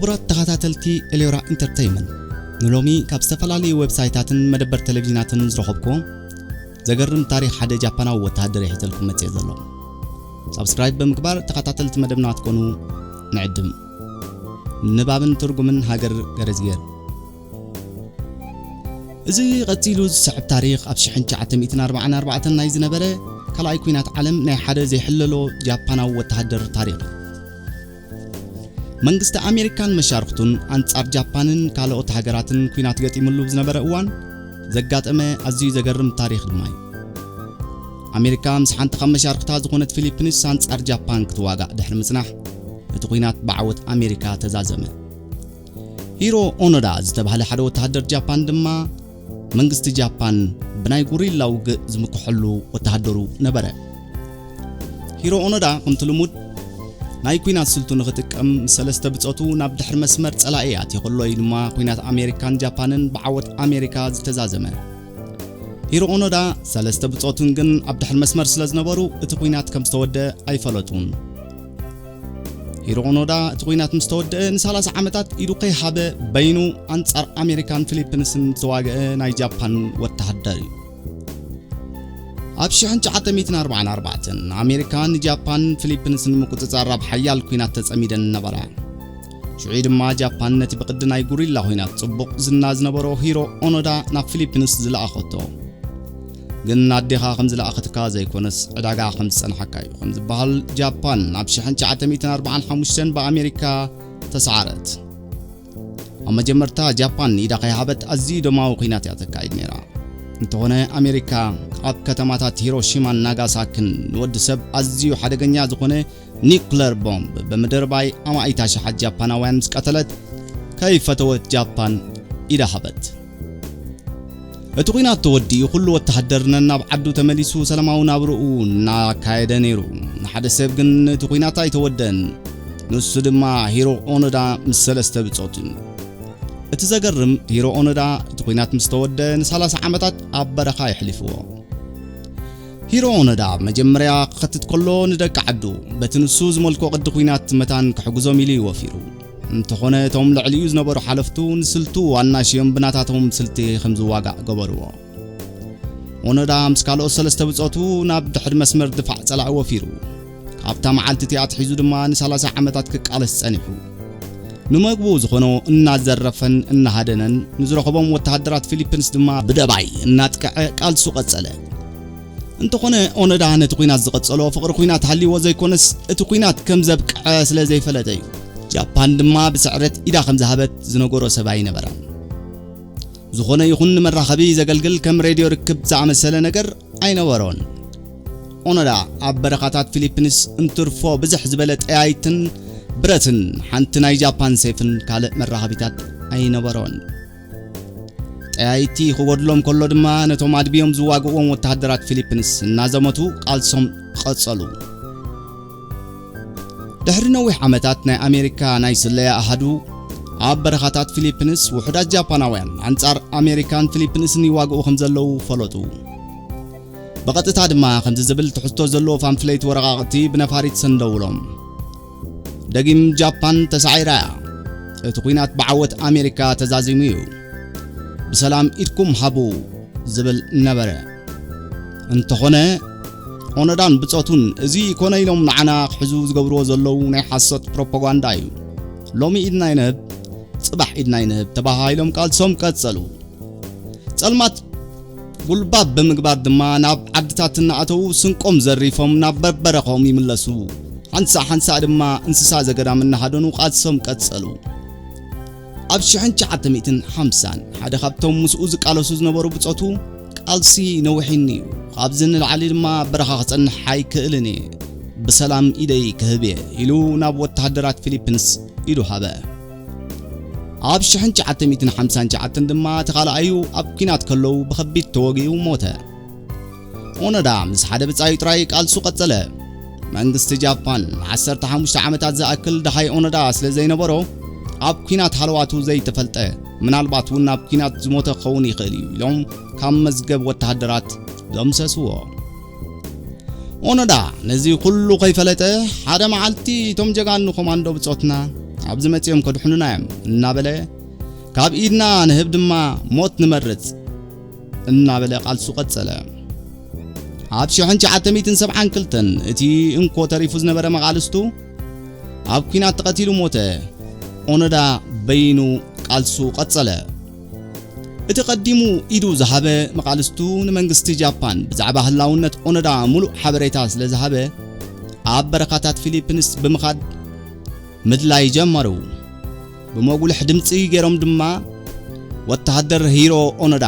ክቡራት ተኸታተልቲ ኤልዮራ ኢንተርተይመንት፣ ንሎሚ ካብ ዝተፈላለዩ ዌብሳይታትን መደበር ቴሌቪዥናትን ዝረኸብኩዎ ዘገርም ታሪኽ ሓደ ጃፓናዊ ወተሃደር እየ ሒዘልኩም መጽየ ዘሎ። ሳብስክራይብ ብምግባር ተኸታተልቲ መደብና ክትኮኑ ንዕድም። ንባብን ትርጉምን ሃገር ገረዝጌር። እዚ ቀጺሉ ዝስዕብ ታሪኽ ኣብ ሽሕን ትሽዓተ ሚእትን ኣርባዓን ኣርባዕተን ናይ ዝነበረ ካልኣይ ኲናት ዓለም ናይ ሓደ ዘይሕለሎ ጃፓናዊ ወተሃደር ታሪኽ እዩ። መንግስቲ ኣሜሪካን መሻርኽቱን ኣንጻር ጃፓንን ካልኦት ሃገራትን ኲናት ገጢምሉ ብዝነበረ እዋን ዘጋጠመ ኣዝዩ ዘገርም ታሪኽ ድማ እዩ። ኣሜሪካ ምስ ሓንቲ ካብ መሻርኽታ ዝኾነት ፊሊፒንስ ኣንጻር ጃፓን ክትዋጋእ ድሕሪ ምጽናሕ፣ እቲ ኲናት ብዓወት ኣሜሪካ ተዛዘመ። ሂሮ ኦኖዳ ዝተባህለ ሓደ ወተሃደር ጃፓን ድማ መንግስቲ ጃፓን ብናይ ጉሪላ ውግእ ዝምክሐሉ ወተሃደሩ ነበረ። ሂሮ ኦኖዳ ከምቲ ልሙድ ናይ ኲናት ስልቱ ንኽጥቀም ምስ ሰለስተ ብጾቱ ናብ ድሕሪ መስመር ጸላኢ ኣትዩ ከሎ እዩ ድማ ኲናት ኣሜሪካን ጃፓንን ብዓወት ኣሜሪካ ዝተዛዘመ። ሂሮ ኦኖዳ ሰለስተ ብጾቱን ግን ኣብ ድሕሪ መስመር ስለ ዝነበሩ እቲ ኲናት ከም ዝተወደአ ኣይፈለጡን። ሂሮ ኦኖዳ እቲ ኲናት ምስ ተወደአ ንሰላሳ ዓመታት ኢዱ ከይሃበ በይኑ ኣንጻር ኣሜሪካን ፊሊፒንስን ዝተዋግአ ናይ ጃፓን ወተሃደር እዩ። ኣብ ሽሕን ትሽዓተ ሚእትን ኣርባዓን ኣርባዕተን ኣሜሪካ ንጃፓን ፊሊፒንስን ንምቁጽጻር ኣብ ሓያል ኲናት ተጸሚደን ነበራ። ሽዑ ድማ ጃፓን ነቲ ብቕዲ ናይ ጉሪላ ኲናት ጽቡቕ ዝና ዝነበሮ ሂሮ ኦኖዳ ናብ ፊሊፒንስ ዝለኣኸቶ። ግን ኣዴኻ ከም ዝለኣኸትካ ዘይኮነስ ዕዳጋ ከም ዝጸንሓካ እዩ ከም ዝበሃል ጃፓን ኣብ ሽሕን ትሽዓተ ሚእትን ኣርባዓን ሓሙሽተን ብኣሜሪካ ተሰዓረት። ኣብ መጀመርታ ጃፓን ኢዳ ከይሃበት ኣዝዩ ደማዊ ኲናት እያ ተካይድ ነይራ። እንተኾነ ኣሜሪካ ኣብ ከተማታት ሂሮሺማን ናጋሳክን ንወዲ ሰብ ኣዝዩ ሓደገኛ ዝኾነ ኒኩለር ቦምብ ብምድርባይ ኣማኢት ኣሽሓት ጃፓናውያን ምስ ቀተለት፣ ከይፈተወት ጃፓን ኢዳ ሃበት። እቲ ኲናት ተወዲኡ ኩሉ ወተሃደር ነናብ ዓዱ ተመሊሱ ሰላማዊ ናብርኡ እናካየደ ነይሩ። ንሓደ ሰብ ግን እቲ ኲናት ኣይተወደን። ንሱ ድማ ሂሮ ኦኖዳ ምስ ሰለስተ ብጾቱን። እቲ ዘገርም ሂሮ ኦኖዳ እቲ ኲናት ምስ ተወደ ንሰላሳ ዓመታት ኣብ በረኻ የሕሊፍዎ። ሂሮ ኦኖዳ መጀመርያ ክኸትት ከሎ ንደቂ ዓዱ በቲ ንሱ ዝመልኮ ቅዲ ኲናት መታን ክሕግዞም ኢሉ እዩ ወፊሩ። እንተኾነ እቶም ልዕሊኡ ዝነበሩ ሓለፍቱ ንስልቱ ኣናሽዮም ብናታቶም ስልቲ ከም ዝዋጋእ ገበርዎ። ኦኖዳ ምስ ካልኦት ሰለስተ ብጾቱ ናብ ድሕሪ መስመር ድፋዕ ጸላኢ ወፊሩ። ካብታ መዓልቲ እቲኣ ኣትሒዙ ድማ ንሰላሳ ዓመታት ክቃለስ ጸኒሑ። ንመግቡ ዝኾኖ እናዘረፈን እናሃደነን ንዝረኸቦም ወተሃደራት ፊሊፒንስ ድማ ብደባይ እናጥቀዐ ቃልሱ ቀጸለ። እንተኾነ ኦኖዳ ነቲ ኲናት ዝቐጸሎ ፍቕሪ ኲናት ሃልይዎ ዘይኮነስ እቲ ኲናት ከም ዘብቅዐ ስለ ዘይፈለጠ እዩ። ጃፓን ድማ ብስዕረት ኢዳ ከም ዝሃበት ዝነገሮ ሰብ ኣይነበረን። ዝኾነ ይኹን ንመራኸቢ ዘገልግል ከም ሬድዮ ርክብ ዝኣመሰለ ነገር ኣይነበሮን። ኦኖዳ ኣብ በረኻታት ፊሊፒንስ እንትርፎ ብዝሕ ዝበለ ጠያይትን ብረትን ሓንቲ ናይ ጃፓን ሴፍን ካልእ መራኸቢታት ኣይነበሮን። ጠያይቲ ክጎድሎም ከሎ ድማ ነቶም ኣድብዮም ዝዋግእዎም ወተሃደራት ፊሊፒንስ እናዘመቱ ቃልሶም ቀጸሉ። ድሕሪ ነዊሕ ዓመታት ናይ ኣሜሪካ ናይ ስለያ ኣሃዱ ኣብ በረኻታት ፊሊፒንስ ውሑዳት ጃፓናውያን ኣንጻር ኣሜሪካን ፊሊፒንስን ይዋግኡ ከም ዘለዉ ፈለጡ። ብቐጥታ ድማ ከምዚ ዝብል ትሕዝቶ ዘለዎ ፓምፍሌት ወረቓቕቲ ብነፋሪት ሰንደውሎም። ደጊም ጃፓን ተሳዒራ እያ። እቲ ኲናት ብዓወት ኣሜሪካ ተዛዚሙ እዩ። ብሰላም ኢድኩም ሃቡ ዝብል ነበረ። እንተኾነ ኦኖዳን ብጾቱን እዚ ኮነ ኢሎም ንዓና ክሕዙ ዝገብርዎ ዘለዉ ናይ ሓሶት ፕሮፓጋንዳ እዩ። ሎሚ ኢድና ይንህብ፣ ጽባሕ ኢድና ይንህብ ተባሃሂሎም ቃልሶም ቀጸሉ። ጸልማት ጉልባብ ብምግባር ድማ ናብ ዓድታት እናኣተዉ ስንቆም ዘሪፎም ናብ በርበረኾም ይምለሱ። ሓንሳእ ሓንሳእ ድማ እንስሳ ዘገዳም እናሃደኑ ቃልሶም ቀጸሉ። ኣብ ሽሕን ትሽዓተ ሚእትን ሓምሳን ሓደ ካብቶም ምስኡ ዝቃለሱ ዝነበሩ ብጾቱ፣ ቃልሲ ነዊሕኒ እዩ፣ ካብዚ ንላዕሊ ድማ ኣብ በረኻ ክጸንሕ ኣይክእልን እየ፣ ብሰላም ኢደይ ክህብ እየ ኢሉ ናብ ወተሃደራት ፊሊፒንስ ኢዱ ሃበ። ኣብ ሽሕን ትሽዓተ ሚእትን ሓምሳን ትሽዓተን ድማ እቲ ካልኣዩ ኣብ ኲናት ከለዉ ብኸቢድ ተወጊኡ ሞተ። ኦኖዳ ምስ ሓደ ብጻዩ ጥራይ ቃልሱ ቀጸለ። መንግስቲ ጃፓን ንዓሰርተ ሓሙሽተ ዓመታት ዝኣክል ደሃይ ኦኖዳ ስለ ዘይነበሮ፣ ኣብ ኲናት ሃለዋቱ ዘይተፈልጠ፣ ምናልባት እውን ኣብ ኲናት ዝሞተ ክኸውን ይኽእል እዩ ኢሎም ካብ መዝገብ ወተሃደራት ደምሰስዎ። ኦኖዳ ነዚ ኩሉ ከይፈለጠ፣ ሓደ መዓልቲ እቶም ጀጋኑ ኮማንዶ ብጾትና ኣብዚ መጺኦም ከድሕኑና እዮም እናበለ፣ ካብ ኢድና ንህብ ድማ ሞት ንመርጽ እናበለ ቃልሱ ቀጸለ። ኣብ ሽሕን ትሽዓተ ሚእትን ሰብዓን ክልተን እቲ እንኮ ተሪፉ ዝነበረ መቓልስቱ ኣብ ኲናት ተቐቲሉ ሞተ። ኦኖዳ በይኑ ቃልሱ ቀጸለ። እቲ ቀዲሙ ኢዱ ዝሃበ መቓልስቱ ንመንግስቲ ጃፓን ብዛዕባ ህላውነት ኦኖዳ ሙሉእ ሓበሬታ ስለ ዝሃበ፣ ኣብ በረኻታት ፊሊፕንስ ብምኻድ ምድላይ ጀመሩ። ብመጉልሕ ድምጺ ገይሮም ድማ፣ "ወተሃደር ሂሮ ኦኖዳ፣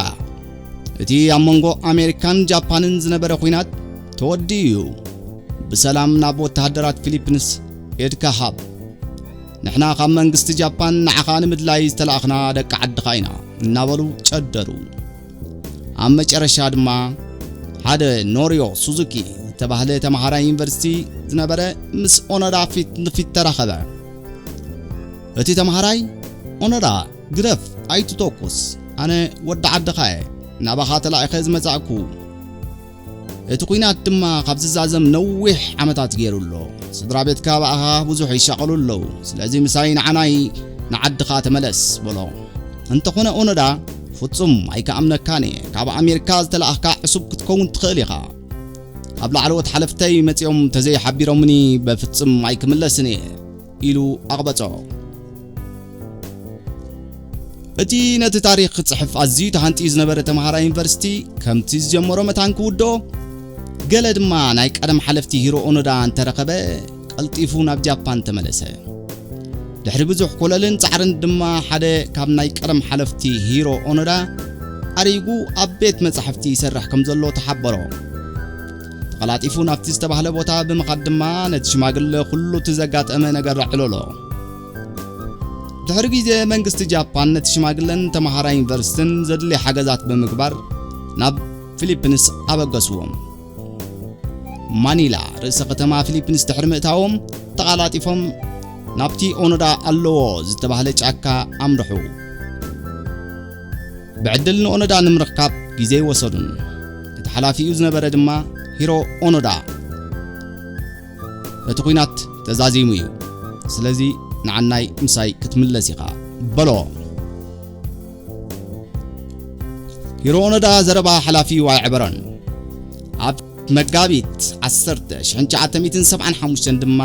እቲ ኣብ መንጎ ኣሜሪካን ጃፓንን ዝነበረ ኲናት ተወዲኡ እዩ። ብሰላም ናብ ወተሃደራት ፊሊፕንስ ኢድካ ሃብ። ንሕና ካብ መንግስቲ ጃፓን ንዓኻ ንምድላይ ዝተላእኽና ደቂ ዓድኻ ኢና" እናበሉ ጨደሩ። ኣብ መጨረሻ ድማ ሓደ ኖሪዮ ሱዙኪ ዝተባህለ ተማሃራይ ዩኒቨርሲቲ ዝነበረ ምስ ኦኖዳ ፊት ንፊት ተራኸበ። እቲ ተማሃራይ፣ "ኦኖዳ፣ ግደፍ፣ ኣይትተኩስ። ኣነ ወዲ ዓድኻ እየ። ናባኻ ተላኢኸ ዝመጻእኩ። እቲ ኲናት ድማ ካብ ዝዛዘም ነዊሕ ዓመታት ገይሩ ኣሎ። ስድራ ቤትካ ብኣኻ ብዙሕ ይሻቐሉ ኣለዉ። ስለዚ ምሳይ ንዓናይ ንዓድኻ ተመለስ" በሎ። እንተኾነ ኦኖዳ "ፍጹም ኣይክኣምነካን እየ። ካብ ኣሜሪካ ዝተላእኽካ ዕሱብ ክትከውን ትኽእል ኢኻ። ካብ ላዕለዎት ሓለፍተይ መጺኦም ተዘይሓቢሮምኒ በፍጹም ኣይክምለስን እየ" ኢሉ ኣቕበጾ። እቲ ነቲ ታሪኽ ክጽሕፍ ኣዝዩ ተሃንጥዩ ዝነበረ ተማሃራይ ዩኒቨርሲቲ፣ ከምቲ ዝጀመሮ መታን ክውድኦ፣ ገለ ድማ ናይ ቀደም ሓለፍቲ ሂሮ ኦኖዳ እንተረኸበ፣ ቀልጢፉ ናብ ጃፓን ተመለሰ። ድሕሪ ብዙሕ ኮለልን ጻዕርን ድማ፣ ሓደ ካብ ናይ ቀደም ሓለፍቲ ሂሮ ኦኖዳ ኣሪጉ ኣብ ቤት መጻሕፍቲ ይሰርሕ ከም ዘሎ ተሓበሮ። ተቐላጢፉ ናብቲ ዝተባህለ ቦታ ብምኻድ ድማ፣ ነቲ ሽማግለ ኩሉ እቲ ዘጋጠመ ነገር ኣዕለሎ። ድሕሪ ግዜ መንግስቲ ጃፓን ነቲ ሽማግለን ተማሃራይ ዩኒቨርሲቲን ዘድልየ ሓገዛት ብምግባር ናብ ፊሊፕንስ ኣበገስዎም። ማኒላ፣ ርእሰ ከተማ ፊሊፕንስ ድሕሪ ምእታዎም፣ ተቓላጢፎም ናብቲ ኦኖዳ ኣለዎ ዝተባህለ ጫካ ኣምርሑ። ብዕድል ንኦኖዳ ንምርካብ ግዜ ኣይወሰዱን። እቲ ሓላፊኡ ዝነበረ ድማ ሂሮ ኦኖዳ፣ "እቲ ኲናት ተዛዚሙ እዩ፣ ስለዚ ንዓናይ ምሳይ ክትምለስ ኢኻ" በሎ። ሂሮ ኦኖዳ ዘረባ ሓላፊኡ ኣየዕበሮን። ኣብ መጋቢት ዓሰርተ ሽሕን ትሽዓተ ሚእትን ሰብዓን ሓሙሽተን ድማ፣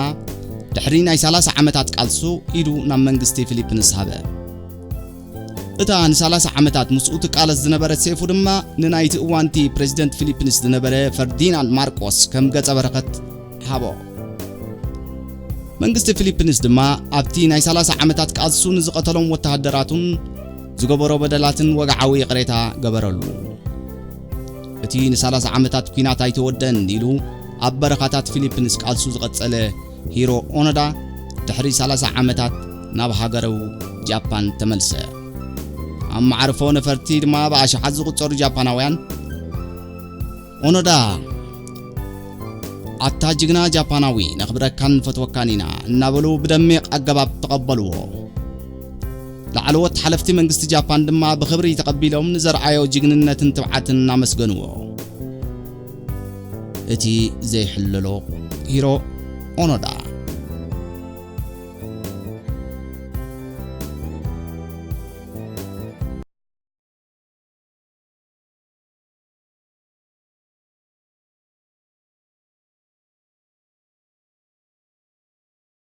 ድሕሪ ናይ ሰላሳ ዓመታት ቃልሱ፣ ኢዱ ናብ መንግስቲ ፊሊፕንስ ሃበ። እታ ንሰላሳ ዓመታት ምስኡ ትቃለስ ዝነበረት ሴፉ ድማ፣ ንናይቲ እዋንቲ ፕሬዚደንት ፊሊፕንስ ዝነበረ ፈርዲናንድ ማርቆስ ከም ገጸ በረኸት ሃቦ። መንግስቲ ፊሊፕንስ ድማ ኣብቲ ናይ ሰላሳ ዓመታት ቃልሱ ንዝቐተሎም ወተሃደራቱን ዝገበሮ በደላትን ወግዓዊ ይቕሬታ ገበረሉ። እቲ ንሰላሳ ዓመታት ኲናት ኣይተወደን ኢሉ ኣብ በረኻታት ፊሊፕንስ ቃልሱ ዝቐጸለ ሂሮ ኦኖዳ፣ ድሕሪ ሰላሳ ዓመታት ናብ ሃገሩ ጃፓን ተመልሰ። ኣብ መዓርፎ ነፈርቲ ድማ ብኣሽሓት ዝቑጸሩ ጃፓናውያን፣ "ኦኖዳ፣ ኣታ ጅግና ጃፓናዊ፣ ነኽብረካን ንፈትወካን ኢና" እናበሉ ብደሚቕ ኣገባብ ተቐበልዎ። ላዕለዎት ሓለፍቲ መንግስቲ ጃፓን ድማ ብኽብሪ ተቐቢሎም ንዘርኣዮ ጅግንነትን ትብዓትን ኣመስገንዎ። እቲ ዘይሕለሎ ሂሮ ኦኖዳ